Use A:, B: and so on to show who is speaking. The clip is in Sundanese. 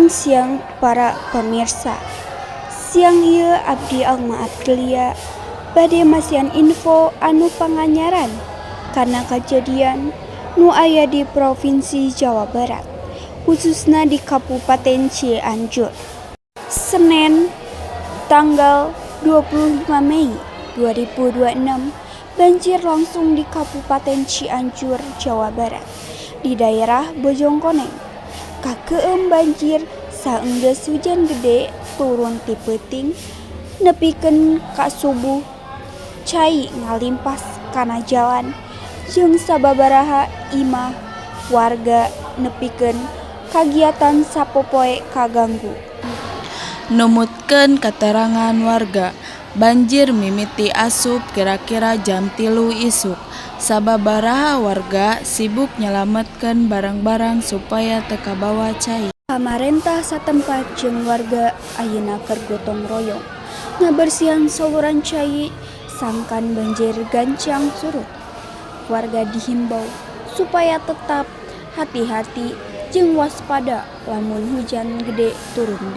A: Wilujeng siang, para pemirsa. Siang ieu abdi, Alma Aprilia, bade masihan info anu panganyaran kana kajadian nu aya di Provinsi Jawa Barat, khususna di Kabupaten Cianjur. Senin tanggal 25 Mei 2026, banjir langsung di Kabupaten Cianjur, Jawa Barat, di daerah Bojongkoneng. Kakeum banjir saenggeus hujan gede turun ti peuting nepikeun ka subuh. Cai ngalimpas kana jalan jeung sababaraha imah warga, nepikeun kagiatan sapopoe kaganggu.
B: Numutkeun katerangan warga, banjir mimiti asup kira-kira jam 3 isuk. Sababaraha warga sibuk nyalametkeun barang-barang supaya teu kabawa cai.
A: Pamarentah satempat jeung warga ayeuna keur gotong royong ngabersihan saluran cai sangkan banjir gancang surut. Warga dihimbau supaya tetap hati-hati jeung waspada lamun hujan gede turun deui.